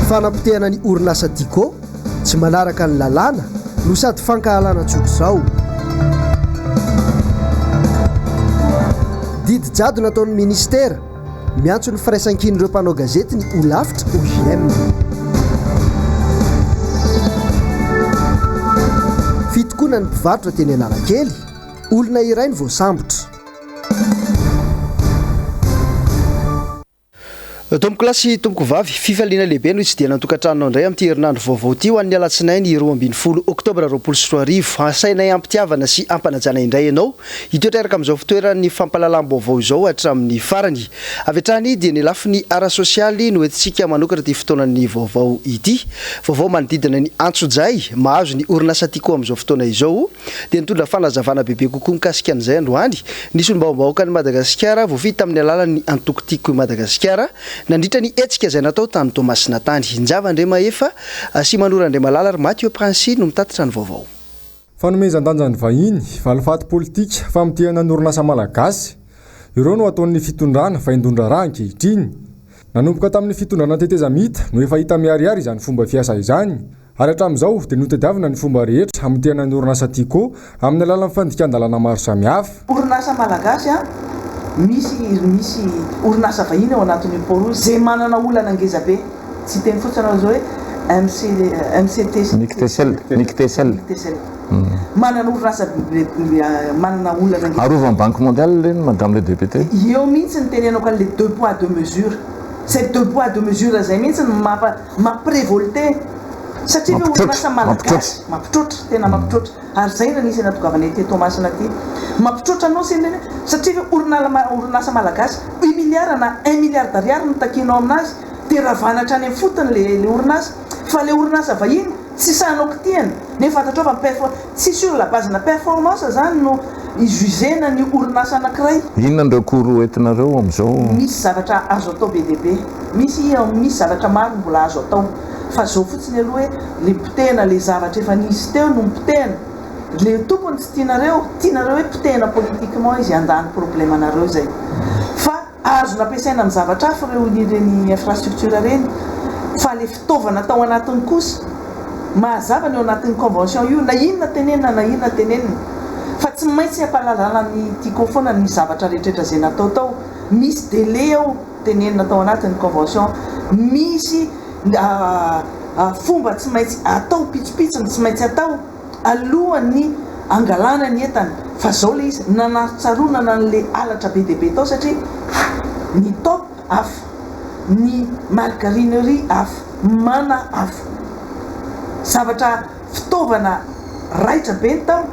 Fanapotehana ny orinasa Tiko, tsy manaraka ny lalàna no sady fankahalana tsotr'izao. Didy jadona ataon'ny minisitera, miantso ny firaisankin'ireo mpanao gazety ny holafitra OJM. Fitokonan'ny mpivarotra teny Analakely, olona iray no voasambotra. Tompokolahy sy tompokovavy, fifaliana lehibe no hitsidihana ny tokantranonao indray amin'ity herinandro vaovao ity ho an'ny alatsinainy 12 oktobra 2020. Asainay am-pitiavana sy am-panajana indray ianao hitoetra araka amin'izao fitoeran'ny fampahalalam-baovao izao hatramin'ny farany. Avy hatrany dia ny lafiny ara-sosialy no entintsika manokatra ity fotoanan'ny vaovao ity. Vaovao manodidina ny antsojay mahazo ny orinasa Tiko amin'izao fotoana izao. dia nitondra fanazavana bebe kokoa mikasika an'izay androany ny solombavambahoakan'i Madagasikara voafidy tamin'ny alalan'ny antoko Tiako i Madagasikara nandritra ny hetsika izay natao tany Toamasina tany. Njava Andriamahefa sy Manoro Andriamalala ary Mathieu Princy no mitatitra ny vaovao. Fanomezan-danja ny vahiny, valifaty politika, famotehana ny orinasa malagasy. Ireo no ataon'ny fitondrana vaindohan-draharaha ankehitriny. Nanomboka tamin'ny fitondrana tetezamita no efa hita miharihary izany fomba fiasa izany. Ary hatramin'izao dia notadiavina ny fomba rehetra hamotehana ny orinasa Tiko amin'ny alalan'ny fandikan-dalàna maro samihafa. Orinasa malagasy an, misy misy orinasa vahiny ao anatin'io port io izay manana olana ngeza be, tsy hiteny fotsiny aho izao hoe MC MCT sy Nictesel, Nictesel. Nictesel. Manana orinasa manana olana ngeza. Arovan'ny Banque mondiale ireny Madame le député. Eo mihitsy ny tenenako an'ilay deux poids deux mesures. Izay deux poids deux mesures izay mihitsy no mampa Mampirevolte satria ve orinasa malagasy mampitroatra tena mampitroatra ary zay no anisany atongavana ety Toamasina aty mampitroatra anao sy ny satria ve orinala orinasa malagasy un milliard na un milliard d'ariary no takianao aminazy dia ravana hatrany amin'ny fotony le le orinasa fa le orinasa vahiny tsy sahinao kitihana nefa fantatrao fa mi-perfor tsy sur la base na performance zany no i-jugena ny orinasa anakiray. Inona ny recours hoentinareo amin'izao? Misy zavatra azo atao be dia be. Misy misy zavatra maro mbola azo atao. Fa zao fotsiny aloha hoe le potehina le zavatra efa nisy teo no mipotehina. Le tompony tsy tianareo, tianareo hoe potehina politiquement izy handany problème anareo zay. Fa azo nampiasaina amin'ny zavatra hafa ireo ireny infrastructure ireny. Fa le fitaovana tao anatiny kosa, mahazava ny ao anatin'ny convention io na inona tenenina na inona tenenina. Fa tsy maintsy ampahalalana ny Tiko foana ny zavatra rehetrretra zay natao tao. Misy délai ao. Tenenina tao anatin'ny convention misy fomba tsy maintsy atao, pitsopitsony tsy maintsy atao alohan'ny angalana ny entana fa zao le izy nanarotsaronana an'le halatra be dia be tao satria ny top hafa, ny margarinerie hafa, mana hafa, zavatra fitaovana raitra be ny tao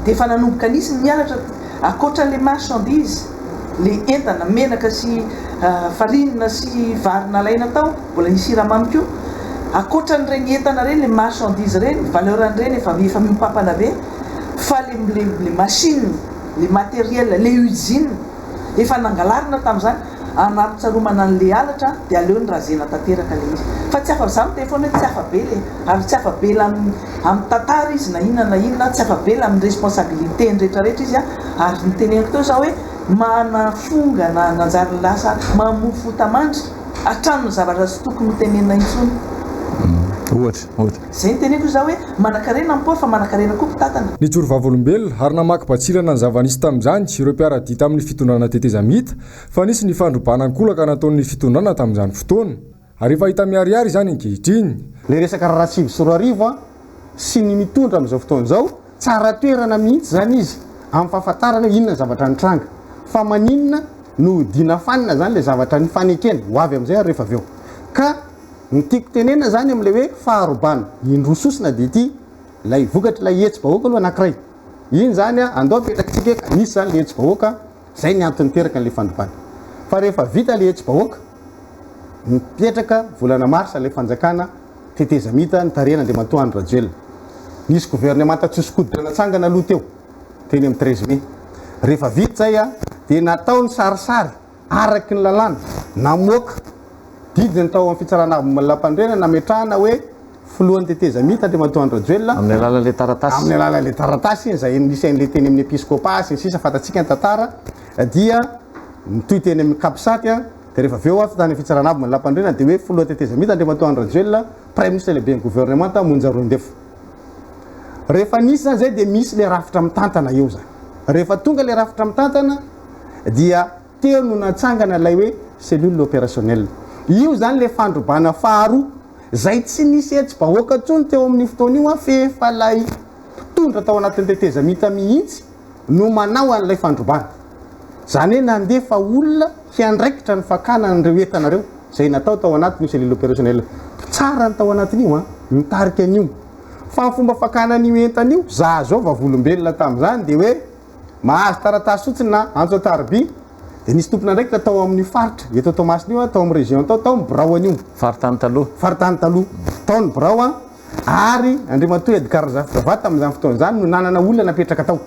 dia efa nanomboka nisy ny nianatra ankoatra an'ilay marchandise, ilay entana, menaka sy farine sy vary nalaina tao, mbola nisy siramamy koa, ankoatra an'ireny entana ireny, ilay marchandise ireny, valeur an'ireny efa efa miompampana be fa ilay ilay machine, ilay matériel, ilay usine. Efa nangalarina tamin'izany, anarotsaromana an'le halatra dia aleo ny razena tanteraka le izy. Fa tsy afa, za miteny foana hoe tsy afa-bela e, ary tsy afa-bela amin'ny amin'ny tantara izy na inona na inona, tsy afa-bela amin'ny responsabilité-ny rehetra rehetra izy an, ary noteneniko teo za hoe manafongana nanjary lasa mamoa fota-mandry hatramin'ny zavatra tsy tokony ho tenenina intsony. Ohatra, ohatra. Zay no teneniko za hoe manakarena ny paoly fa manakarena koa mpitatana. Nijoro vavolombelona ary namaky batsilana ny zava-nisy tamin'izany ireo mpiara-dia tamin'ny fitondrana tetezamita fa nisy ny fandrobana ankolaka nataon'ny fitondrana tamin'izany fotoana ary efa hita miharihary izany ankehitriny. Ilay resaka raharaha 2009 sy ny mitondra amin'izao fotoana izao, tsara toerana mihitsy izany izy amin'ny fahafantarana hoe inona ny zavatra nitranga. Fa maninona no hodiana fanina izany ilay zavatra nifanekena, ho avy amin'izay ary rehefa avy eo. Ka Ny tiako tenenina izany amin'ilay hoe faharobana indroa sosona dia ity, ilay vokatr'ilay hetsi-bahoaka aloha anankiray. Iny izany an, andao apetrakintsika hoe ka nisy izany ilay hetsi-bahoaka, izay ny antony niteraka an'ilay fandrobana. Fa rehefa vita ilay hetsi-bahoaka, nipetraka volana marsa ilay fanjakana tetezamita nitarihan'Andriamatoa Andry Rajoelina. Nisy governemanta tsoso-koditra natsangana aloha teo, teny amin'ny treize mai. Rehefa vita izay an, dia natao ny sarisary Araky ny lalàna, namoaka didy ny tao amin'ny Fitsarana Avo momba ny Lalàmpanorenana nametrahana hoe filohan'ny tetezamita Andriamatoa Andry Rajoelina, Amin'ny alalan'ilay taratasy. Amin'ny alalan'ilay taratasy izay nisy an'ilay teny amin'ny Episkopa sy ny sisa, fantatsika ny tantara, dia nitohy teny amin'ny Capsat. Dia rehefa avy eo avy tany Fitsarana Avo Manalampanorenana dia hoe Filoha Tetezamita Andriamatoa Andry Rajoelina, Praiminisitra Lehiben'ny Governemanta Monja Roindefo. Rehefa nisy izany izay dia misy ilay rafitra mitantana eo izany. Rehefa tonga ilay rafitra mitantana dia teo no natsangana ilay hoe cellule opérationnelle. Io izany ilay fandrobana faharoa izay tsy nisy hetsi-bahoaka intsony teo amin'io fotoana io f'efa ilay mpitondra tao anatin'ny tetezamita mihitsy no manao an'ilay fandrobana. Izany hoe nandefa olona hiandraikitra ny fakana an'ireo entana ireo, izay natao tao anatin'io cellule opérationnelle. Mpitsara ny tao anatin'io an, nitarika an'io. Fa ny fomba fakana an'io entana io, za zao vavolombelona tamin'izany, dia hoe mahazo taratasy fotsiny na antso an-tariby, dia nisy tompon'andraikitra tao amin'io faritra eto Toamasina io an, tao amin'ny région tao, tao ny birao an'io. Faritany taloha. Faritany taloha. Tao ny birao an. Ary Andriamatoa Edgard Razafidravato tamin'izany fotoana izany no nanana olona napetraka tao.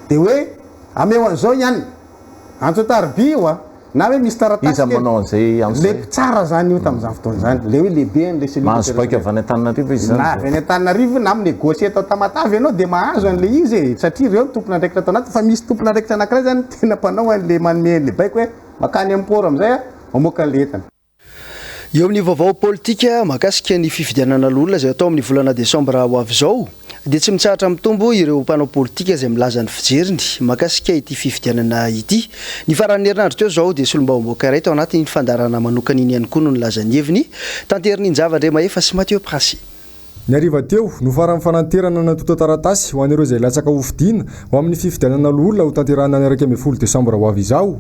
Dia hoe ameo an'izao i anona. Antso an-tariby io a! Na hoe misy taratasy Iza kely. manao an'izay antso Ilay izay? mpitsara izany io tamin'izany fotoana izany. Ilay hoe lehiben'ilay cellule Mahazo baiko avy any Antananarivo izy izany Na izao. avy any Antananarivo na mi-négocier eto Tamatave ianao dia mahazo an'ilay izy e! Satria ireo no tompon'andraikitra tao anatiny fa misy tompon'andraikitra anankiray izany tena mpanao an'ilay manome an'ilay baiko hoe mankany amin'ny port amin'izay a, mamoaka an'ilay entana. Eo amin'ny vaovao politika mahakasika ny fifidianana loholona izay hatao amin'ny volana desambra ho avy izao dia tsy mitsahatra mitombo ireo mpanao politika izay milaza ny fijeriny mahakasika ity fifidianana ity. Ny faran'ny herinandro teo izao dia solombavambahoaka iray tao anatin'iny fandaharana manokana iny ihany koa no nilaza ny heviny tanterin'i Njava Andriamahefa sy Mathieu Princi. Ny hariva teo no faran'ny fananterana ny antontan-taratasy ho an'ireo izay latsaka hofidiana ho amin'ny fifidianana loholona hotanterahina ny 11 desambra ho avy izao.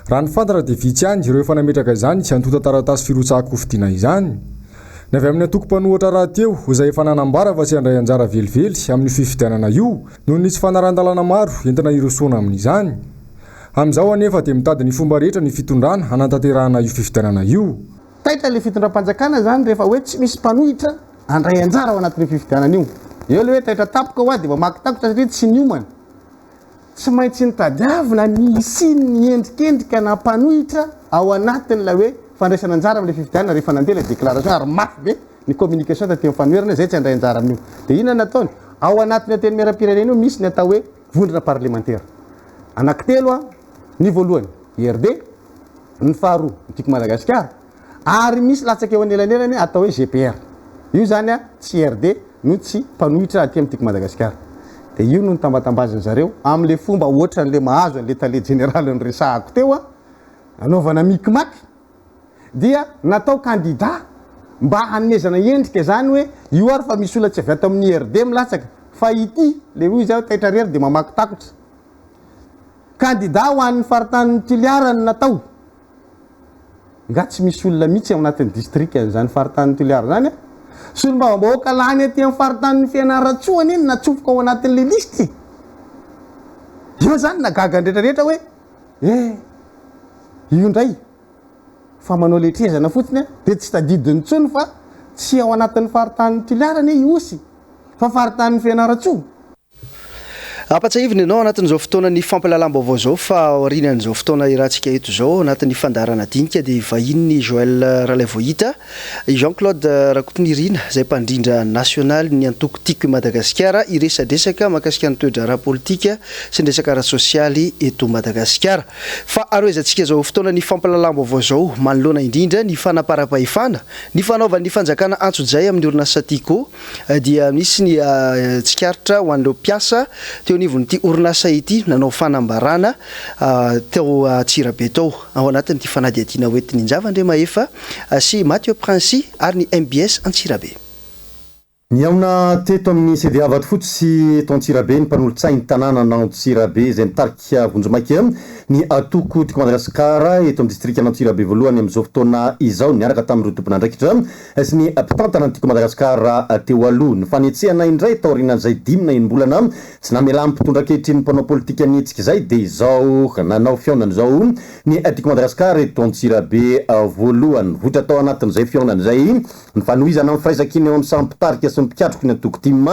Raha ny fantatra dia vitsy ihany ireo efa nametraka izany antontan-taratasy firotsahan-kofidiana izany. Ny avy amin'ny antoko mpanohatra rahateo izay efa nanambara fa tsy handray anjara velively amin'io fifidianana io noho ny tsy fanarahan-dalàna maro entina hirosoana amin'izany. Amin'izao anefa dia mitady ny fomba rehetra ny fitondrana hanatanterahana io fifidianana io. Taitra ilay fitondram-panjakana izany rehefa hoe tsy misy mpanohitra handray anjara ao anatin'io fifidianana io. Eo ilay hoe taitra tampoka hoa dia mamaky takotra satria tsy niomana. Tsy maintsy notadiavina ny hisian'ny endrikendrika na mpanohitra ao anatin'ilay hoe fandraisana anjara amin'ilay fifidianana rehefa nandeha ilay déclaration ary mafy be ny communication taty amin'ny fanoherana izay tsy handray anjara amin'io. Dia inona no nataony? Ao anatin'ny antenimierampirenena io misy ny atao hoe vondrona parlemantera. Anankitelo ny voalohany, IRD, ny faharoa ny Tiako Madagasikara ary misy latsaka eo anelanelany atao hoe GPR. Io izany tsy IRD no tsy mpanohitra aty amin'ny Tiako Madagasikara. Dia io no nitambatambazin-dry zareo amin'ilay fomba ohatran'ilay mahazo an'ilay tale jeneraly noresahako teo, anaovana micmac dia natao kandida mba hanomezana endrika izany hoe io ary fa misy olona tsy avy ato amin'ny IRD milatsaka fa ity ilay hoy izy aho taitra irery dia mamaky takotra. Kandida ho an'ny faritanin'i Toliara no natao. Nga tsy misy olona mihitsy ao anatin'ny distrikan'izany faritanin'i Toliara izany a? Solombavambahoaka lany aty amin'ny faritanin'i Fianarantsoa anie no natsofoka ao anatin'ilay lisitra e! Eo izany nahagaga ny rehetra rehetra hoe eh! Io indray fa manao letrezana fotsiny a! Dia tsy tadidiny intsony fa tsy ao anatin'ny faritanin'i Toliara anie Ihosy fa faritanin'i Fianarantsoa. Ampatsiahivina ianao anatin'izao fotoanan'ny fampahalalam-baovao izao fa aorianan'izao fotoana iarahantsika eto izao ao anatin'ny fandaharana dinika dia vahinin'i Joël Ralaivoahita i Jean Claude Rakotonirina izay mpandrindra nasionaly ny antoko Tiako i Madagasikara hiresadresaka mahakasika ny toe-draharaha politika sy ny resaka ara-tsosialy eto Madagasikara. Fa aroezantsika izao fotoanan'ny fampahalalam-baovao izao manoloana indrindra ny fanaparam-pahefana ny fanaovan'ny fanjakana antsojay amin'ny orinasa Tiko dia nisy ny tsikaritra ho an'ireo mpiasa teo anivon'ity orinasa ity nanao fanambarana tao Antsirabe tao ao anatin'ity fanadihadiana hoentin'i Njava Andriamahefa sy Mathieu Princi ary ny mbs Antsirabe. Nihaona teto amin'ny CDA Vatofotsy sy eto Antsirabe ny mpanolotsain'ny tanànan'Antsirabe izay mitarika vonjimaika ny antoko Tiako Madagasikara eto amin'ny distrikan'Antsirabe voalohany amin'izao fotoana izao niaraka tamin'ireo tompon'andraikitra sy ny mpitantana ny Tiako Madagasikara teo aloha. Ny fanetsehana indray taorianan'izay dimy na enim-bolana tsy namelan'ny mpitondra ankehitriny ny mpanao politika ny hetsika izay dia izao nanao fihaonana izao ny Tiako Madagasikara eto Antsirabe voalohany. Nivoitra tao anatin'izay fihaonana izay ny fanohizana ny firaisankina eo amin'ny samy mpitarika sy ny mpikatroky ny antoko tim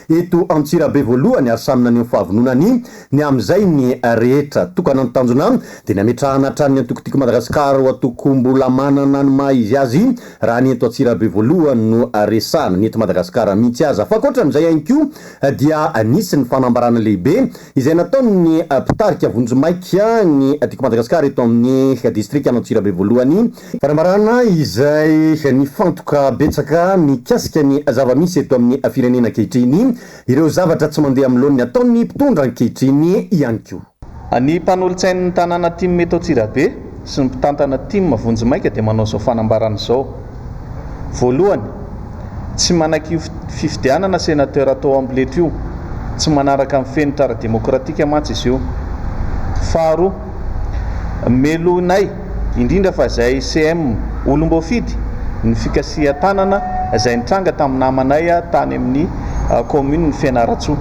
eto Antsirabe voalohany ary samy naneho ny fahavononany ny amin'izay ny rehetra. Tokana ny tanjona. Tanjona dia ny hametrahana hatrany ny antoko Tiako Madagasikara ho antoko mbola manana ny maha izy azy raha ny eto Antsirabe voalohany no resahana, ny eto Madagasikara mihitsy aza. Fa ankoatran'izay ihany koa dia nisy ny fanambarana lehibe izay nataon'ny mpitarika vonjimaika ny Tiako Madagasikara eto amin'ny distrikan'Antsirabe voalohany. Fanambarana izay nifantoka betsaka mikasika ny zava-misy eto amin'ny firenena ankehitriny, ireo zavatra tsy mandeha amin'ny laoniny ataon'ny mpitondra ankehitriny ihany koa. Ny mpanolotsain'ny tanàna tim eto Antsirabe sy ny mpitantana tim vonjimaika dia manao izao fanambarana izao. Voalohany, tsy manaiky io fifidianana sénateur atao amboletra io, tsy manaraka ny fenitra ara-demokratika mantsy izy io. Faharoa, melohinay, indrindra fa izay CM olom-boafidy, ny fikasihan-tanana izay nitranga tamin'ny namanay tany amin'ny commune Fianarantsoa.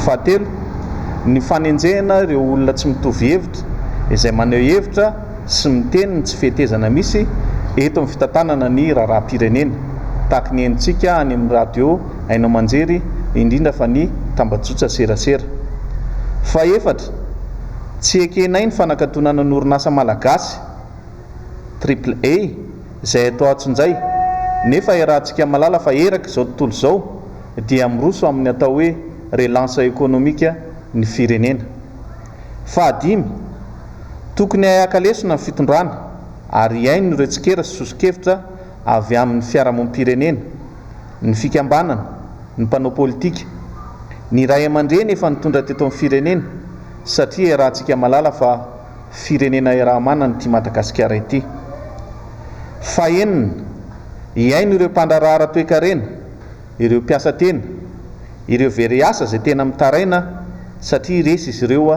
Fahatelo, Ny fanenjehana ireo olona tsy mitovy hevitra izay maneho hevitra sy miteny ny tsy fetezana misy eto amin'ny fitantanana ny raharaham-pirenena, tahaka ny henontsika any amin'ny radio, haino aman-jery, indrindra fa ny tambajotra serasera. Fahefatra, tsy ekenay ny fanakatonana ny orinasa malagasy, Triple A, izay atao antsonjay, nefa iarahantsika mahalala fa eraka izao tontolo izao dia miroso amin'ny atao hoe relance économique ny firenena. Fahadimy, tokony hahaka lesona ny fitondrana ary hihaino ireo tsikera sy soso-kevitra avy amin'ny fiarahamonim-pirenena, ny fikambanana, ny mpanao politika, ny ray aman-dreny efa nitondra teto amin'ny firenena satria iarahantsika mahalala fa firenena iaraha-manana ity Madagasikara ity. Fahenina, hihaino ireo mpandraharaha ara-toekarena, ireo mpiasa tena, ireo very asa izay tena mitaraina satria resy izy ireo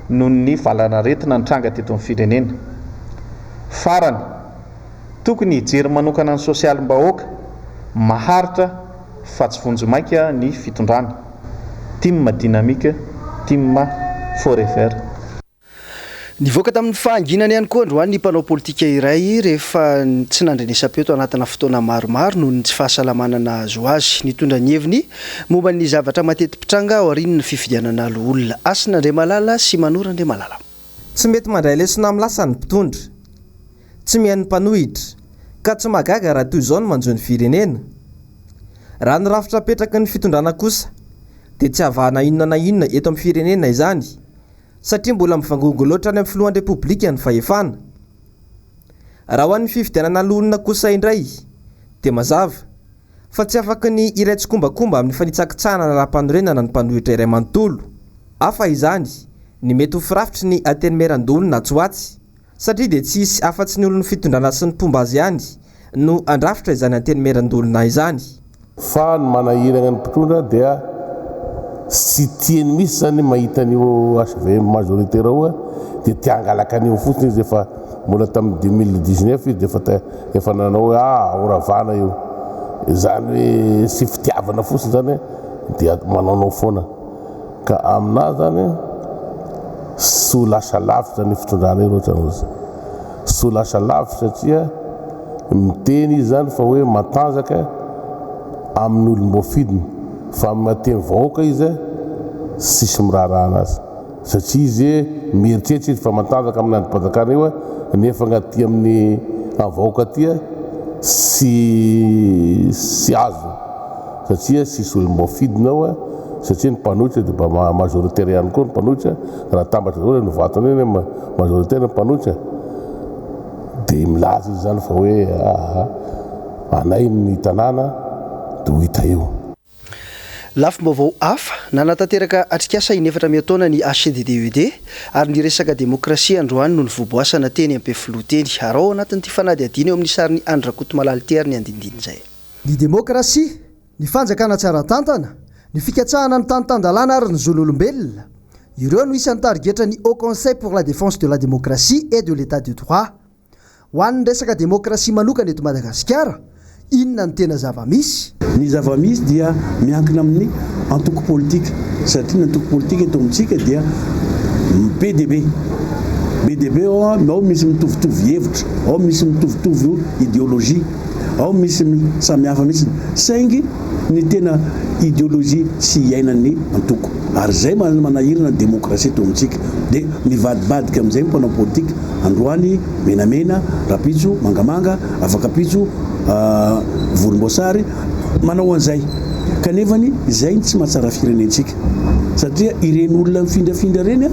noho ny valanaretina nitranga teto amin'ny firenena. Farany, tokony hijery manokana ny sosialim-bahoaka maharitra fa tsy vonjimaika ny fitondrana. Tim dynamique, Tim forever. Nivoaka tamin'ny fahanginany ihany koa androany ny mpanao politika iray rehefa tsy nandrenesam-peo tao anatina fotoana maromaro noho ny tsy fahasalamana nahazo azy. Nitondra ny heviny momba ny zavatra mateti-pitranga aorian'ny fifidianana loholona. Hasina Andriamalala sy Manoro Andriamalala. Tsy mety mandray lesona amin'ny lasa ny mpitondra. Tsy mihaino ny mpanohitra. Ka tsy mahagaga raha toy izao no manjo ny firenena. Raha ny rafitra apetraky ny fitondrana kosa dia tsy havahana inona na inona eto amin'ny firenena izany satria mbola mivangongo loatra any amin'ny filohan'ny Repoblika ny fahefana. Raha ho an'ny fifidianana loholona kosa indray dia mazava fa tsy afaky ny hiray tsikombakomba amin'ny fanitsakitsahana ny lalàmpanorenana ny mpanohitra iray manontolo. Hafa izany ny mety ho firafitry ny Antenimierandoholona atsy ho atsy. Satria dia tsy hisy afa-tsy ny olon'ny fitondrana sy ny mpomba azy ihany no handrafitra izany antenimierandoholona izany. Fa ny manahiragna ny mpitondra dia tsy tiany mihitsy zany mahita an'io hvm majoritaire io dia te hangalaka an'io fotsiny izy efa mbola tamin'ny 2019 izy dia efa te efa nanao hoe ah horavana io izany hoe tsy fitiavana fotsiny zany dia manaonao foana. Ka aminah zany tsy ho lasa lavitra ny fitondrana io loatra ozy. Tsy ho lasa lavitra satria miteny izy zany fa hoe matanjaka amin'ny olom-boafidiny fa amin'ny maha teny vahoaka izy tsisy miraharaha anazy. Satria izy mieritreritra izy fa matanjaka amin'ny andrim-panjakana io nefa ny aty amin'ny vahoaka aty tsy tsy azony. Satria tsisy olom-boafidina ao a, satria ny mpanohitra dia mba majoritaire ihany koa ny mpanohitra, raha atambatra daholo ny vato anie majoritaire ny mpanohitra, dia milaza izy zany fa hoe aa anay ny tanàna dia ho hita eo. Lafim-baovao hafa, nanatanteraka atrikasa inefatra miataona ny HCDDED ary niresaka demokrasia androany no nivoaboasana teny Ampefiloha teny. Araho ao anatin'ity fanadihadiana eo amin'ny sarin'i Andry Rakotomalala ity ary ny andinindin'izay. Ny demokrasia, ny fanjakana tsara tantana, ny fikatsahana ny tany tan-dalàna ary ny zon'olombelona, ireo no isan'ny tarigetra ny Haut Conseil pour la Défense de la Démocratie et de l'Etat de Droit. Ho an'ny resaka demokrasia manokana eto Madagasikara, inona no tena zava-misy? Ny zava-misy dia miankina amin'ny antoko politika satria ny antoko politika eto amintsika dia be dia be. Be dia be ao, ao misy mitovitovy hevitra, ao misy mitovitovy ideologie. Ao misy samihafa mihitsy saingy ny tena ideologie tsy iainan'ny antoko. Ary izay manahirana ny demokrasia eto amintsika. Dia mivadibadika amin'izay ny mpanao politika, androany menamena, rahampitso mangamanga, afak'ampitso volomboasary, manao an'izay. Kanefany izay no tsy mahatsara firenentsika. Satria ireny olona mifindrafindra ireny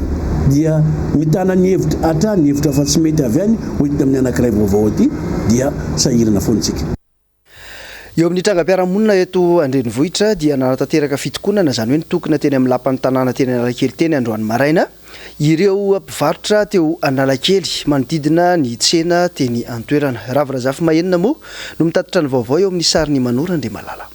dia mitana ny hevitra hatrany, ny hevitra fa tsy mety avy any hoentina amin'ny anankiray vaovao aty dia sahirana foana isika. Eo amin'ny trangam-piarahamonina eto an-drenivohitra dia nanatanteraka fitokonana, izany hoe nitokona teny amin'ny lapan'ny tanàna teny Analakely teny androany maraina ireo mpivarotra teo Analakely manodidina ny tsena teny an-toerana. Ravo Razafimahenina moa no mitatitra ny vaovao eo amin'ny sarin'i Manoro Andriamalala.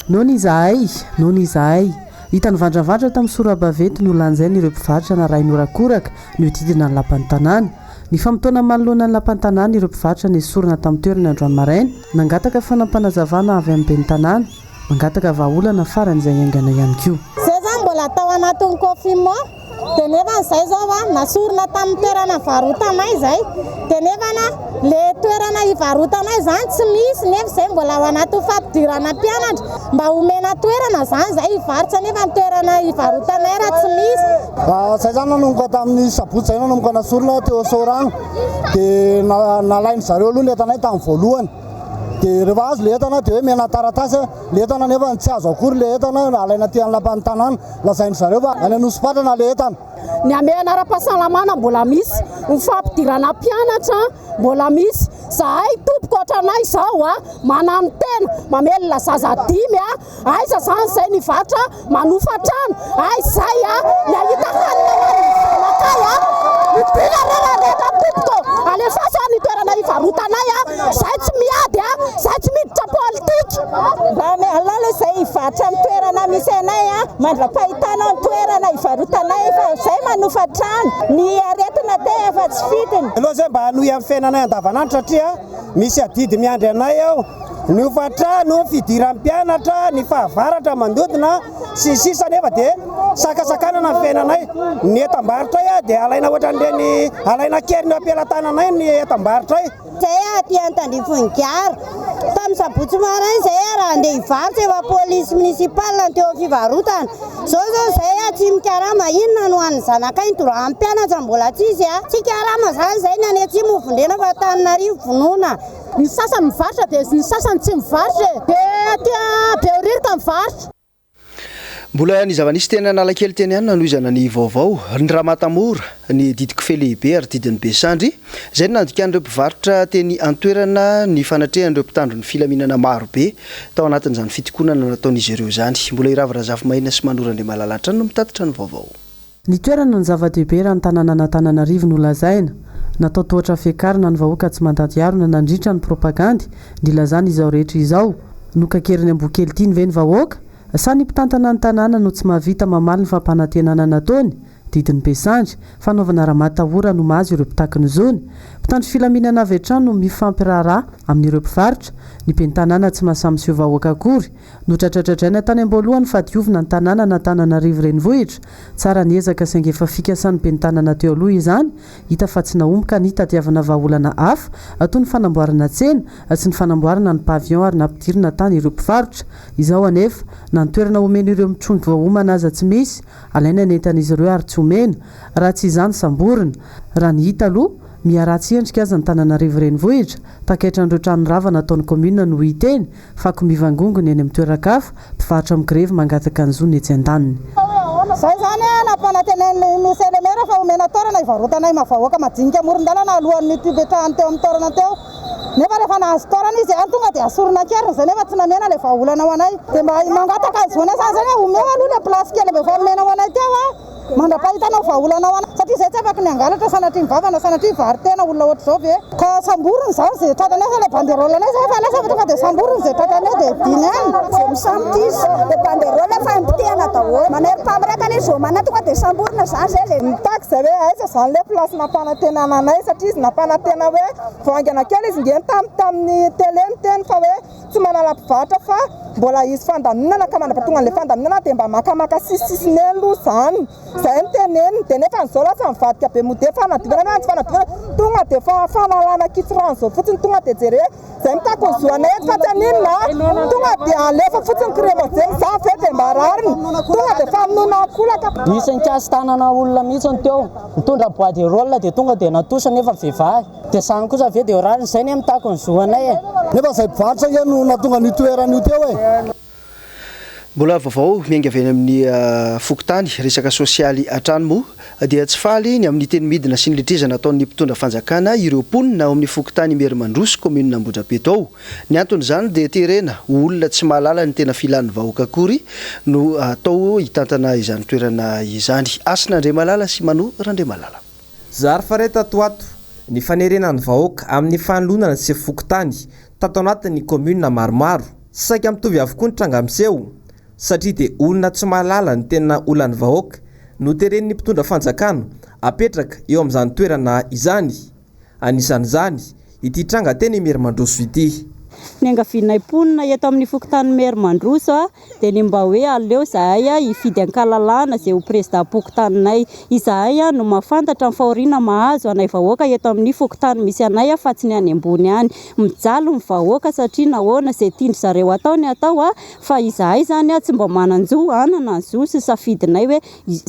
Noana izahay, noana izahay. Hita nivandravandra tamin'ny sora-baventy nolanjain'ireo mpivarotra narahin'horakoraka nihodidina ny lapan'ny tanàna. Nifamotoana manoloana ny lapan'ny tanàna ireo mpivarotra nesorina tamin'ny toerany androany maraina, nangataka fanampanazavanaa avy amin'ny ben'ny tanàna. Mangataka vahaolana faran'izay haingana ihany koa. Zay zany mbola tao anatin'ny confinement de nefany zay zao a nasorina tamin'ny toerana nivarotanay zay de nefany a le toerana hivarotanay zany tsy misy nefa zay mbola ao anatin'ny fampidirana mpianatra mba omena toerana zany zay hivarotra nefa ny toerana hivarotanay raha tsy misy. Zay zany nanomboka tamin'ny sabotsy zay nanomboka nasorina teo Soarano de nalain-dry zareo aloha ny entanay tamin'ny voalohany. Dia rehefa azo ilay entana dia hoe omena taratasy ilay entana nefa tsy azo akory ilay entana, alaina aty amin'ny lapan'ny tanàna, lazain-dry zareo fa any Anosipatrana ilay entana. Ny hamehana ara-pahasalamana mbola misy, ny fampidirana mpianatra mbola misy. Zahay tompoko ohatranay izao a, mananotena, mamelona zaza dimy a, Aiza zany zay nivarotra manofa trano? Aiza zay a ny ahita hanina ho an'ny zanakay a? Midina re raha rehetra tompoko, alefaso any toerana hivarotanay a, zay tsy miady a, zay tsy miditra politika. Mba alao aloha izay hivarotra amin'ny toerana misy anay a, mandra-pahitanao ny toerana hivarotanay fa zay manofa trano, ny aretina te efa tsy fidiny. Aleo zay mba hanohy amin'ny fiainanay andavanandro satria misy adidy miandry anay ao. Ny hofantrano, fidiran'ny mpianatra, ny fahavaratra mandodona, sy ny sisa nefa dia sakasakanana ny fiainanay. Ny entam-barotray dia alaina ohatran'ireny alaina an-keriny eo am-pelatananay ny entam-barotray. Zay aty Antandrifon'ny gara. Tamin'ny sabotsy maraina izay raha handeha hivarotra efa police municipale no teo amin'ny fivarotana. Zao zao izay tsy mikarama inona no hanin'ny zanakay ny droit-n'ny mpianatra mbola tsisy a. Tsy karama zany izay ny any atsimo vondrena fa Antananarivo vonoina. Ny sasany mivarotra dia ny sasany tsy mivarotra e! Dia aty Behoririka mivarotra. Mbola ny zava-nisy teny Analakely teny ihany nanohizana ny vaovao, ny ramatamora, ny didiko-fe lehibe ary didin'ny besandry, izay no nandikan'ireo mpivarotra teny an-toerana ny fanatrehan'ireo mpitandro ny filaminana maro be tao anatin'izany fitokonana nataon'izy ireo izany. Mbola i Ravo Razafimaina sy Manoro Andriamalala hatrany no mitatitra ny vaovao. Ny toerana no zava-dehibe raha ny tanànan'Antananarivo no lazaina. Natao tohatra fiakarana ny vahoaka tsy mandady harona nandritra ny propagandy nilazana izao rehetra izao. Nokakerin'ny amboa kely tiany ve ny vahoaka? Sa ny mpitantana ny tanàna no tsy mahavita mamaly ny fampanantenana nataony? Didin'ny be sandry, fanaovana ramatahora no mahazo ireo mpitaky ny zony. Mpitandro filaminana avy hatrany no mifampiraharaha amin'ireo mpivarotra. Ny ben'ny tanàna tsy mahasahy miseho vahoaka akory. Nodradradradraina tany am-boalohany fa diovina ny tanànan'Antananarivo renivohitra. Tsara ny ezaka saingy efa fikasan'ny ben'ny tanàna teo aloha izany, hita fa tsy nahomby ka nitadiavana vahaolana hafa toy ny fanamboarana tsena sy ny fanamboarana ny pavillon ary nampidirina tany ireo mpivarotra. Izao anefa, na ny toerana omena ireo mitrongy vao homana aza tsy misy, alaina ny entan'izy ireo ary tsy omena, raha tsy izany samborina. Raha ny hita aloha, miha ratsy endrika aza ny Tananarivo renivohitra, takaitran'ireo trano rava nataon'ny commune no hita eny, Fako mivangongo ny eny amin'ny toeran-kafa, mpivarotra migrevy mangataka ny zony etsy andaniny. Zay zany a, nampanantenain'ny Monsieur le Maire fa homena toerana hivarotanay vahoaka madinika amoron-dalana alohan'ny hipetrahany teo amin'ny toerana teo. Nefa rehefa nahazo toerana izy any tonga dia asorina an-keriny zay nefa tsy namena ilay vahaolana ho anay. Dia mba mangataka ny zonay zany zay hoe omeo aloha ilay place kely mba efa nomena ho anay teo a. Mandra-pahitanao vahaolana ho anay satria izay tsy afaky ny hangalatra sanatria ny vava na sanatria hivaro-tena olona ohatr'izao ve? Ka samborina izany izay tratrany eo fa ilay banderole anay izay efa lasa fa tonga dia samborina izay tratrany eo dia diny any. Izay misambotra izy dia banderole efa nipitehana daholo. Manery mpamiraka anie zoma anay tonga dia samborina izany izay le. Mitaky izay hoe aiza izany ilay place nampanantenana anay satria izy nampanantena hoe vao haingana kely izy nge tamin'ny tele niteny fa hoe tsy manana. manala mpivarotra fa mbola hisy fandaminana ka mandra-pahatonga an'ilay fandaminana dia mba makamaka sisisisiny eny aloha izany. Izay no teneniny. Dia nefa izao lasa mivadika be mody hoe fanadiovana nefa tsy fanadiovana. Tonga dia fa fanalana kitsirano izao fotsiny tonga dia jere. Izay mitaky ny zo anay eto fa tsy haninona a. Tonga dia alefa fotsiny kremozeny izany ve dia mba rariny. Tonga dia famonoana ankolaka. Nisy nikasi-tanana olona mihitsy teo, nitondra bois de rôle dia tonga dia natosiny nefa vehivavy. Dia izany kosa ve dia rariny? Izay anie mitaky ny zo anay e. Nefa izay mpivarotra ange no nahatonga an'io toerana io teo e. Mbola vaovao miainga avy any amin'ny fokontany, resaka sosialy hatrany moa, dia tsy faly ny amin'ny teny midina sy ny letreza nataon'ny mpitondra fanjakana ireo mponina ao amin'ny fokontany Imerimandroso, kaominina Ambohidrapeto ao. Ny anton'izany dia terena ho olona tsy mahalala ny tena filan'ny vahoaka akory no atao hitantana izany toerana izany. Hasina Andriamalala sy Mano Randriamalala. Zary fare tato ho ato ny fanerena ny vahoaka amin'ny fanoloana ny sefo fokontany tato anatin'ny kaominina maromaro. Saika mitovy avokoa ny tranga miseho satria dia olona tsy mahalala ny tena olan'ny vahoaka no teren'ny mpitondra fanjakana apetraka eo amin'izany toerana izany. Anisan'izany ity tranga teny Imerimandroso ity. Niangavianay mponina eto amin'ny fokontany Imerimandroso dia ny mba hoe aleo izahay hifidy an-kalalahana izay ho prezidam-pokontaninay. Izahay no mahafantatra ny fahoriana mahazo anay vahoaka eto amin'ny fokontany misy anay fa tsy ny any ambony any. Mijaly ny vahoaka satria nahoana, izay tian-dry zareo atao ny atao fa izahay izany tsy mba manan-jo hanana ny zo sy safidinay hoe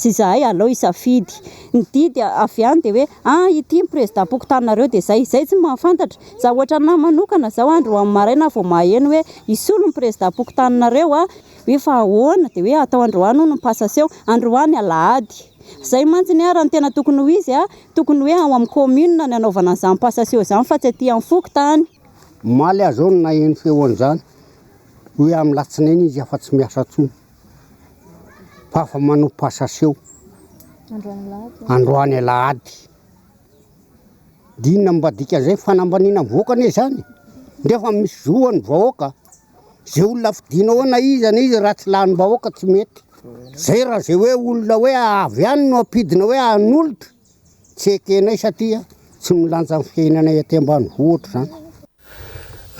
izahay aleo hisafidy. Ny didy avy any dia hoe ah ity ny prezidam-pokontaninareo dia izay. Izay tsy mahafantatra. Za ohatranà manokana zao androany maraina aho vao maheno hoe hisolo ny prezidam-pokontaninareo a, hoe fa ahoana dia hoe atao androany hono ny passation, androany alahady. Zay mantsy ny ahy raha ny tena tokony ho izy a, tokony hoe ao amin'ny commune ny anaovana an'izany passation izany fa tsy aty amin'ny fokontany. Omaly aho zao no naheno feo an'izany hoe amin'ny latsinainy izy afa tsy miasa intsony fa afa manao passation androany alahady. Dia inona mba dikan'izay fanambaniana ny vahoaka anie izany e! Nefa misy zo ny vahoaka, izay olona fidinao eo na iza na iza raha tsy lanim-bahoaka tsy mety, zay raha zay hoe olona hoe avy any no ampidina hoe hanolotra, tsy ekenay satria tsy milanja ny fiainanay aty ambanivohitra izany.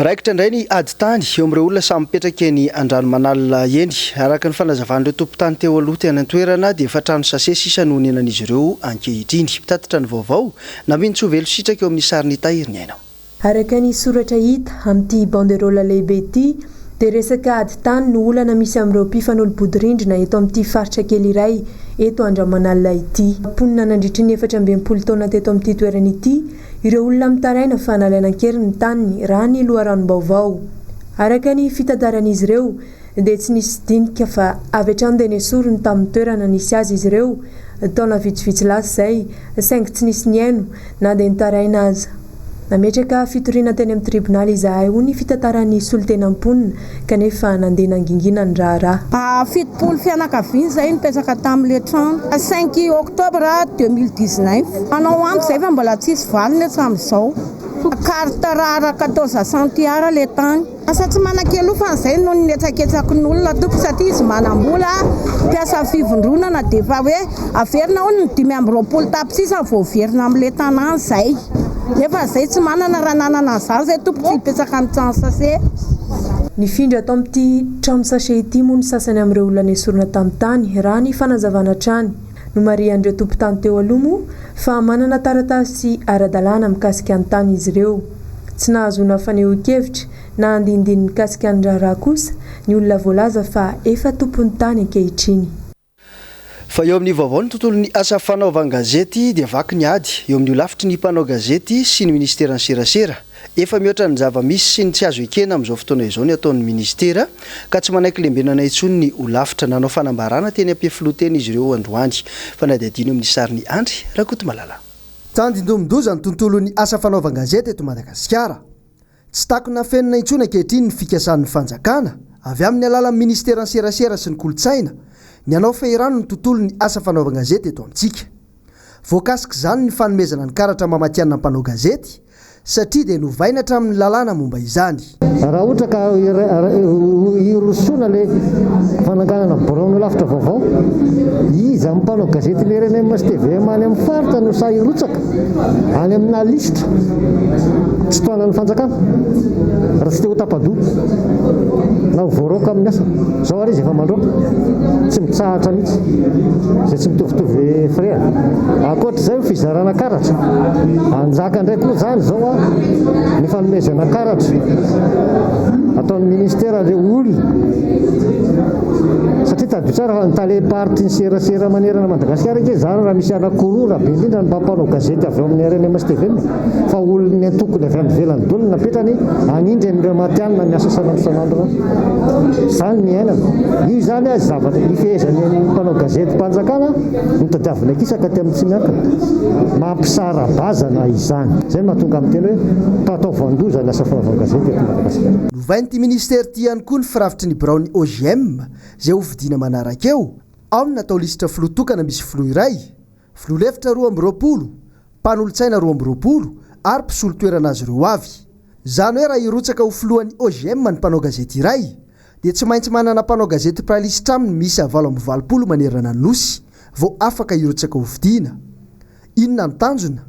Raikitra indray ny ady tany eo amin'ireo olona samy mipetraka eny Andranomanalina eny. Araka ny fanazavan'ireo tompon-tany teo aloha teny an-toerana dia efa trano sase sisa no onenan'izy ireo ankehitriny. Mpitatitra ny vaovao, Nambinintsoa Velositraka eo amin'ny sarin'i Tahiriniaina. Araka ny soratra hita amin'ity banderole lehibe ity dia resaka ady tany no olana misy amin'ireo mpifanolo-bodirindrina eto amin'ity faritra kely iray eto Andramanalina ity. Mponina nandritry ny 64 taona teto amin'ity toerana ity Ireo olona mitaraina fa nalaina an-keriny ny taniny, raha ny loharanom-baovao. Araka ny fitantaran'izy ireo, dia tsy nisy dinika fa avy hatrany dia nesoriny tamin'ny toerana nisy azy izy ireo, taona vitsivitsy lasa izay, saingy tsy nisy nihaino na dia nitaraina aza. Nametraka fitoriana teny amin'ny tribonaly izahay, hoy ny fitantaran'ny solontenan'ny mponina, kanefa nandeha nangingina ny raharaha. 70 fianakaviana izay nipetraka tamin'ilay trano. Cinq octobre 2019. Manao antso izay fa mbola tsisy valiny hatramin'izao. Carte rare quatorze centiare ilay tany. Asa tsy manan-kelofana izay noho ny hetraketsakin'olona tompoko satria izy manam-bola, mpiasa fivondronana dia efa hoe averina hono ny 25 tapitrisa vao averina amin'ilay tanàna izay. Nefa izay tsy manana raha nanana an'izany izay tompoko tsy hipetraka amin'ny trano sachet. Nifindra ato amin'ity trano sachet ity moa ny sasany amin'ireo olona nesorina tamin'ny tany, raha ny fanazavana hatrany. Nomarihan'ireo tompon-tany teo aloha moa fa manana taratasy ara-dalàna mikasika ny tany izy ireo. Tsy nahazoana fanehoan-kevitra na andinindiny mikasika ny raharaha kosa ny olona voalaza fa efa tompon'ny tany ankehitriny. Fa eo amin'ny vaovao ny tontolon'ny asa fanaovan-gazety dia vaky ny ady eo amin'ny holafitry ny mpanao gazety sy ny minisiteran'ny serasera. Efa mihoatra ny zava-misy sy ny tsy azo ekena amin'izao fotoana izao ny ataon'ny minisitera ka tsy manaiky lembenana intsony ny holafitra. Nanao fanambarana teny Ampefiloha teny izy ireo androany. Fanadihadiana eo amin'ny sarin'i Andry Rakotomalala. Tandindomin-doza ny tontolon'ny asa fanaovan-gazety eto Madagasikara. Tsy takona afenina intsony ankehitriny ny fikasan'ny fanjakana, avy amin'ny alalan'ny minisiteran'ny serasera sy ny kolontsaina, ny hanao fehirano ny tontolon'ny asa fanaovan-gazety eto amintsika. Voakasik'izany ny fanomezana ny karatra maha matihanina mpanao gazety, satria dia novaina hatramin'ny lalàna momba izany. Raha ohatra ka hirosoana ilay fananganana biraon'ny holafitra vaovao, iza amin'ny mpanao gazetin'ny rnm sy tvm any amin'ny faritra no sahy hirotsaka any amina lisitra tsy tohanan'ny fanjakana raha tsy te ho tapa-doha na ho voaroaka amin'ny asany? Izao ary izy efa mandroaka, tsy mitsahatra mihitsy, izay tsy mitovitovy firehana. Ankoatra izay, fizarana karatra. Hanjaka indray koa izany izao ny fanomezana karatra ataon'ny ministera ireo olona satria tadidio tsara fa ny talem-paritry ny serasera manerana Madagasikara ange izany raha misy anankiroa raha be indrindra ny mba mpanao gazety avy ao amin'ny rnm sy tvm fa olon'ny antokony avy any ivelany daholo no napetrany hanindry an'ireo matihanina miasa isan'andro isan'andro ireo. Izany ny iainana. Io izany azy zavatra ifehezan'ny mpanao gazetim-panjakana no tadiavina kisaka aty amin'ny tsy miankina. Mampisara-bazana izany. Izay no mahatonga ahy miteny hoe tataovan-doza ny asa fanaovan-gazety eto Madagasikara. Novain'ity minisitera ity ihany koa ny firafitry ny biraon'ny OJM izay hofidiana manaraka eo. Ao ny natao lisitra filoha tokana misy filoha iray, filoha lefitra 22, mpanolotsaina 22 ary mpisolo toerana azy ireo avy. Izany hoe raha hirotsaka ho filohan'ny OJM ny mpanao gazety iray dia tsy maintsy manana mpanao gazety mpiray lisitra aminy miisa 88 manerana ny Nosy vao afaka hirotsaka hofidiana. Inona no tanjona?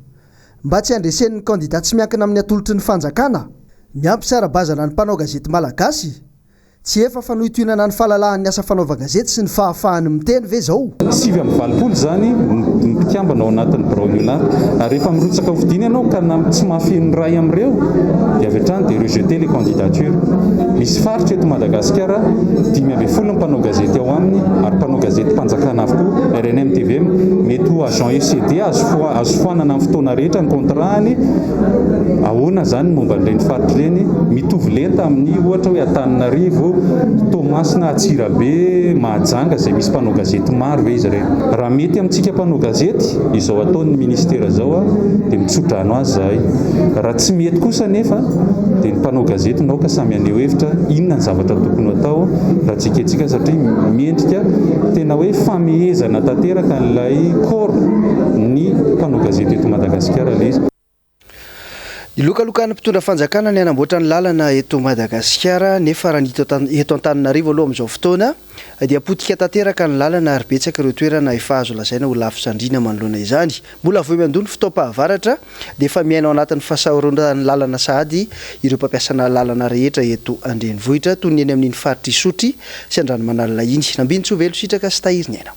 Mba tsy handresen'ny kandida tsy miankina amin'ny atolotry ny fanjakana? Ny hampisara-bazana ny mpanao gazety malagasy? Tsy efa fanohintohinana ny fahalalahan'ny asa fanaovan-gazety sy ny fahafahany miteny ve izao? 89 izany ny mpikambana ao anatin'ny biraon'ny Onar. Ary rehefa mirotsaka hofidiana ianao ka na tsy mahafeno iray amin'ireo dia avy hatrany dia rejeter les candidatures. Misy faritra eto Madagasikara 15 ny mpanao gazety ao aminy ary mpanao gazetim-panjakana avokoa, rnm, tvm, mety ho agent ECD azo azo foanana amin'ny fotoana rehetra ny contrat-ny. Ahoana izany ny momba an'ireny faritra ireny? Mitovy lenta amin'ny ohatra hoe Antananarivo, Toamasina, Antsirabe, Mahajanga izay misy mpanao gazety maro ve izy ireny? Raha mety amintsika mpanao gazety izao ataon'ny ministera izao dia mitsodrano azy izahay. Raha tsy mety kosa anefa dia ny mpanao gazety no aoka samy haneho hevitra inona ny zavatra tokony ho atao raha tsy ekentsika satria mendrika tena hoe famehezana tanteraka an'ilay corps ny mpanao gazety eto Madagasikara ilay izy. Nilokalokan'ny mpitondra fanjakana ny hanamboatra ny lalana eto Madagasikara nefa raha ny eto Antananarivo aloha amin'izao fotoana dia potika tanteraka ny lalana ary betsaka ireo toerana efa azo lazaina ho lafisandriana manoloana izany. Mbola vao miandoha ny fotoam-pahavaratra dia efa miaina ao anatin'ny fahasarotan'ny lalana sahady ireo mpampiasana lalana rehetra eto an-drenivohitra toy ny eny amin'iny faritra Isotry sy Andranomanalina iny. Nambinintsoa Velositraka sy Tahiry Ny Aina.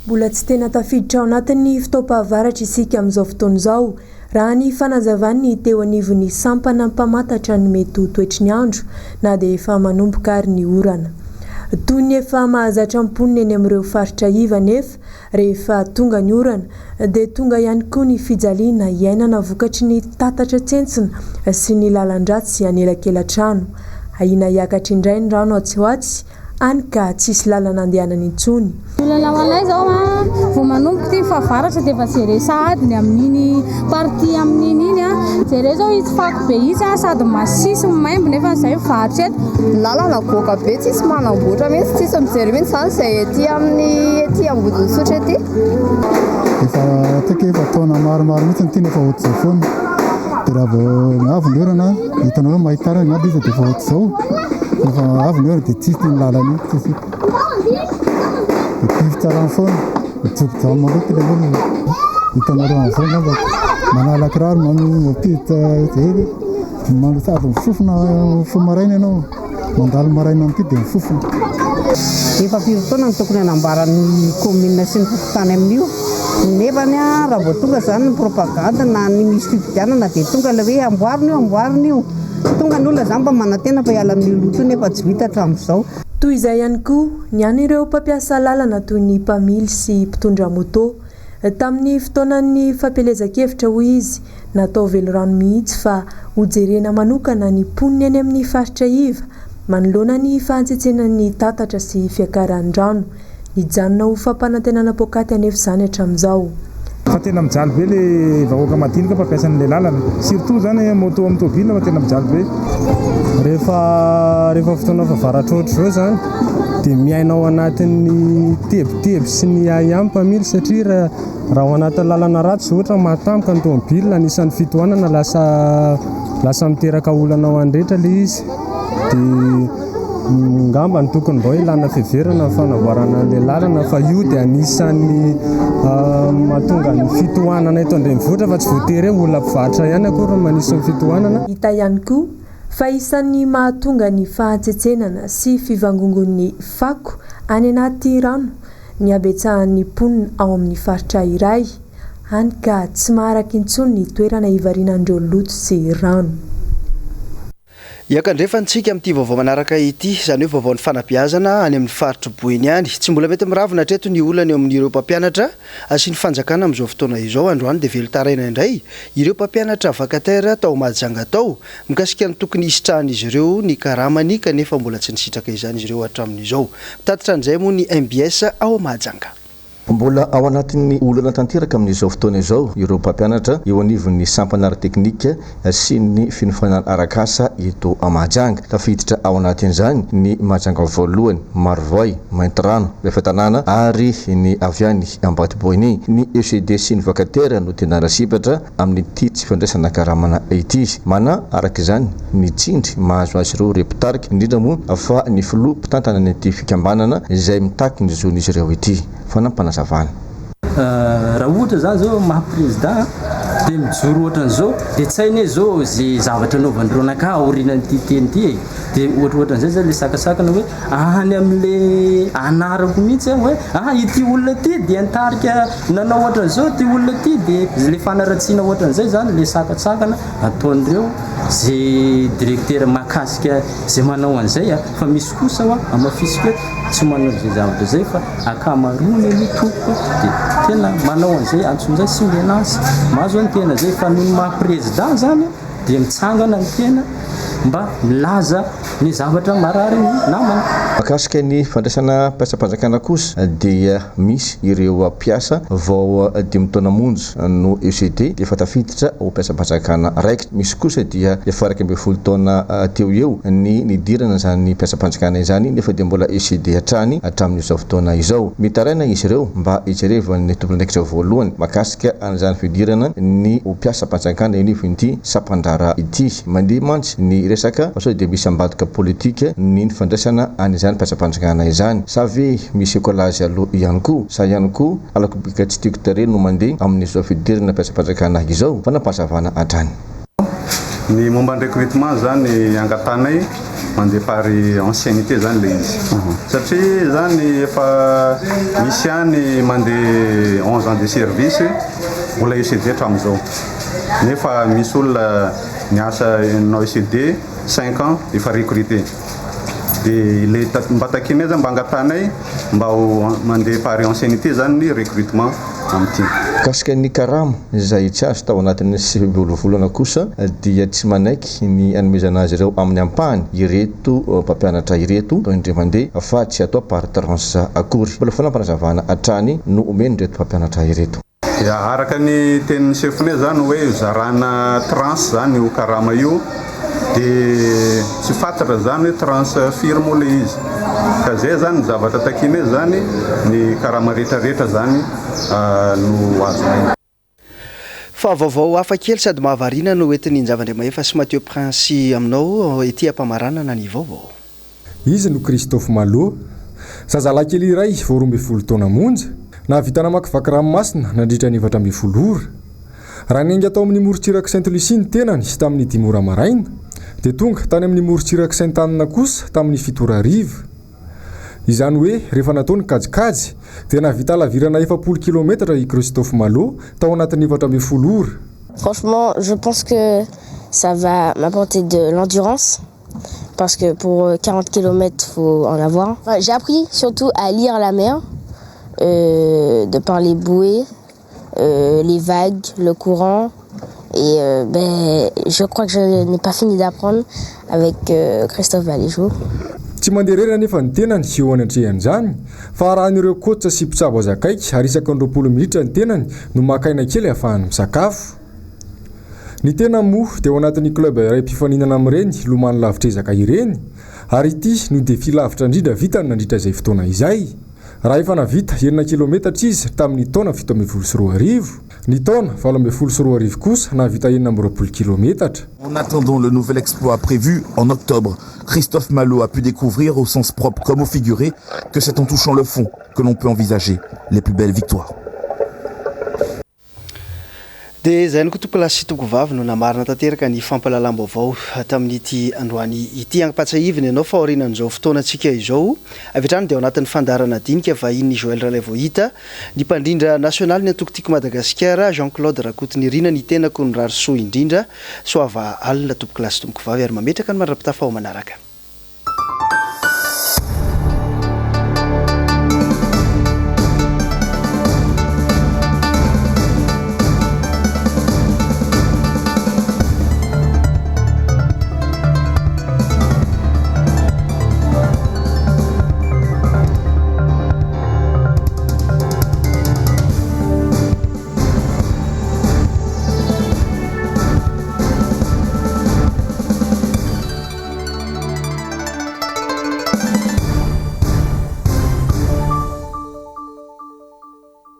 Mbola tsy tena tafiditra ao anatin'ny fotoam-pahavaratra isika amin'izao fotoana izao, raha ny fanazavan'ny teo anivon'ny sampana mpamantatra ny mety ho toetry ny andro, na dia efa manomboka ary ny orana. Toy ny efa mahazatra mponina eny amin'ireo faritra iva anefa, rehefa tonga ny orana, dia tonga ihany koa ny fijaliana iainana vokatry ny tatatra tsentsina sy ny lalan-dratsy anelakelan-trano. Ahiana hiakatra indray ny rano atsy ho atsy, Any ka tsisy lalana andehanana intsony. Ny olana ho anay izao an, vao manomboka ity ny fahavaratra dia efa jereo sahady ny amin'iny partie amin'iny iny an. Jereo izao itsy fako be itsy an, sady masiso no maimbo nefa izay mivarotra eto. Ny lalana goaka be tsisy manamboatra mihitsy, tsisy mijery mihitsy izany izay ety amin'ny ety Ambodin'Isotry ety. Efa ataoko hoe efa taona maromaro mihitsy ity no efa ohatr'izao foana. Dia raha vao avy ny orana, hitanao hoe mahita arany angamba izy dia efa ohatr'izao. Rehefa avy ny orana dia tsisy iny lalana iny, tsisy hita. Dia tifitra rano foana, mijobojobo maloto ilay olona. Hitanareo amin'izao angamba, manala kiraro, mampiditra izay, sady mifofona mifoha maraina ianao, mandalo maraina amin'ity dia mifofona. Efa firy taona no tokony hanambaran'ny commune sy ny fokontany amin'io, nefany raha vao tonga izany ny propagande na ny misy fifidianana dia tonga ilay hoe amboarina io, amboarina io. Tonga ny olona izany mba manantena fa hiala amin'io loto io nefa tsy vita hatramin'izao. Toy izay ihany koa ny an'ireo mpampiasa lalana toy ny mpamily sy mpitondra moto. Tamin'ny fotoanan'ny fampielezan-kevitra hoy izy, natao velirano mihitsy fa hojerena manokana ny mponina eny amin'ny faritra iva manoloana ny fahantsetsenan'ny tatatra sy fiakaran'ny rano. Nijanona ho fampanantenana poakaty anefa izany hatramin'izao. Fa tena mijaly be le vahoaka madinika mpampiasa an'le lalana. Surtout zany moto amin'ny tôbila fa tena mijaly be. Rehefa rehefa fotoana fahavaratra ohatr'izao izany dia miaina ao anatin'ny tebiteby sy ny ahiahy ny mpamily satria raha raha ao anatin'ny lalana ratsy izao ohatra mahatampoka ny tomobile anisan'ny fitohanana lasa lasa miteraka olana ho an'ny rehetra ilay izy dia Ngamba ny tokony mba hoe ilana fiheverana ny fanamboarana an'ilay lalana fa io dia anisan'ny mahatonga ny fitohanana eto an-drenivohitra fa tsy voatery hoe olona mpivarotra ihany akory no manisy ny fitohanana. Hita ihany koa fa isan'ny mahatonga ny fahatsetsenana sy fivangongon'ny fako any anaty rano ny habetsahan'ny mponina ao amin'ny faritra iray, hany ka tsy maharaka intsony ny toerana hivarinan'ireo loto sy rano. Hiankandrefantsika amin'ity vaovao manaraka ity, izany hoe vaovaon'ny fanabeazana any amin'ny faritr'i Boeny any. Tsy mbola mety miravona hatreto ny olana eo amin'ireo mpampianatra sy ny fanjakana amin'izao fotoana izao. Androany dia velon-taraina indray ireo mpampianatra vacataire tao Mahajanga tao mikasika ny tokony hisitrahan'izy ireo ny karamany kanefa mbola tsy nisitraka izany izy ireo hatramin'izao. Mitatitra an'izay moa ny mbs ao Mahajanga. Mbola ao anatin'ny olana tanteraka amin'izao fotoana izao ireo mpampianatra eo anivon'ny sampana ara-teknika sy ny finofanana arak'asa eto Mahajanga. Tafiditra ao anatin'izany ny Mahajanga voalohany, Marovoay, Maintirano, Befetanàna ary ny avy any Ambatoboeny. Ny ECD sy ny vacataire no tena lasibatra amin'ity tsy fandraisana karamana ity. Manahy araka izany ny tsindry mahazo azy ireo ireo mpitarika, indrindra moa fa ny filoha mpitantana an'ity fikambanana izay mitaky ny zon'izy ireo ity. Fanampinazavana. Raha ohatra zany zao maha président dia mijoro ohatran'izao dia tsy hay anie zao ze zavatra anaovan'ireo anakahy aorianan'ity teny ity e. Dia ohatrohatran'izay zany le sakasakana hoe any amin'le anarako mihitsy aho hoe ah ity olona ity dia nitarika nanao ohatran'izao, ity olona ity dia le fanaratsiana ohatran'izay zany le sakatsakana ataon'ireo ze directeur mahakasika ze manao an'izay a, fa misy kosa hoa hamafisiko eto tsy manao izay zavatra izay fa ankamaroany aloha tompoko dia tena manao an'izay antsonjay sy menace mahazo ny tena zay fa noho ny maha président zany dia mitsangana ny tena mba milaza ny zavatra marary ny namana. Mahakasika ny fandraisana mpiasam-panjakana kosa dia misy ireo mpiasa vao dimy taona monja no ECD dia efa tafiditra ho mpiasam-panjakana raikitra. Misy kosa dia efa 11 taona teo ho eo ny nidirana izany mpiasam-panjakana izany nefa dia mbola ECD hatrany hatramin'izao fotoana izao. Mitaraina izy ireo mba hijerevan'ny tompon'andraikitra voalohany mahakasika an'izany fidirana ny ho mpiasam-panjakana eo anivon'ity sampan-draharaha ity. Mandeha mantsy ny resaka fa sao dia misy ambadika politika ny fandraisana an'izany mpiasam-panjakana izany. Sa ve misy écolage aloha ihany koa? Sa ihany koa halako bika tsy tiako tarehy no mandeha amin'izao fidirana mpiasam-panjakana izao? Fanampazavana hatrany. Ny momba ny recrutement zany angatanay mandeha par anciennité zany le izy satria zany efa misy ihany mandeha 11 ans de service mbola ECD hatramin'izao nefa misy olona niasa nanao ECD 5 ans efa recruté dia le mba takianay zany mba angatanay mba ho mandeha par anciennité zany ny recrutement amin'ity. Mikasika ny karama izay tsy azo tao anatin'ny 19 volana kosa dia tsy manaiky ny hanomezana azy ireo amin'ny ampahany ireto mpampianatra ireto toy indray mandeha fa tsy atao par tranche akory. Mbola fanampinazavana hatrany no omen'ireto mpampianatra ireto. Ya, araka ny tenin'ny sefonay zany hoe zarana tranche zany io karama io de tsy fantatra zany hoe tranche firy moa le izy ka zay zany ny zavatra takianay zany ny karama rehetra rehetra zany no azonay. Fa vaovao hafa kely sady mahavariana no entin'i Njava Andriamahefa sy Mathieu Prince aminao ety am-pamaranana ny vaovao. Izy no Christophe Malo, zazalahy kely iray vao 12 taona monja, nahavita namakivaky ranomasina nandritra ny 14 ora. Raha niainga tao amin'ny morontsirak'i Sainte Lucie ny tenany tamin'ny dimy ora maraina, dia tonga tany amin'ny morontsirak'i Sainte Anne kosa tamin'ny fito ora hariva. Izany hoe rehefa natao ny kajikajy, dia nahavita halavirana 40 kilaometatra i Christophe Malo tao anatin'ny 14 ora. Franchement, je pense que ça va m'apporter de l'endurance parce que pour 40 kilomètres faut en avoir. Enfin, j'ai appris surtout à lire la mer, euh, de par les bouées, euh, les vagues, le courant. Et euh, ben, je crois que je n'ai pas fini d'apprendre avec euh, Christophe Valéjo. Tsy mandeha irery anefa ny tenany eo anatrehan'izany fa arahan'ireo coach sy mpitsabo azy akaiky ary isaky ny 20 minitra ny tenany no maka aina kely ahafahany misakafo. Ny tenany moa dia ao anatin'ny club iray mpifaninana amin'ireny lomano lavitr'ezaka ireny ary ity no défi lavitra indrindra vitany nandritra izay fotoana izay. Raha efa nahavita enina kilometatra izy tamin'ny taona 2017. Ny taona 2018 kosa nahavita 26 kilometatra. En attendant le nouvel exploit prévu en octobre, Christophe Malo a pu découvrir au sens propre comme au figuré que c'est en touchant le fond que l'on peut envisager les plus belles victoires. Dia izay ihany koa tompokolahy sy tompokovavy no namarina tanteraka ny fampahalalam-baovao tamin'ity androany ity. Ampatsiahivina ianao fa aorianan'izao fotoanantsika izao, avy hatrany dia ao anatin'ny fandaharana dinika vahinin'i Joël Ralaivoahita, ny mpandrindra nasionalin'ny antoko Tiako Madagasikara, Jean Claude Rakotonirina, ny tenako mirary soa indrindra, soava alina tompokolahy sy tompokovavy ary mametraka ny mandra-pitafa ao manaraka.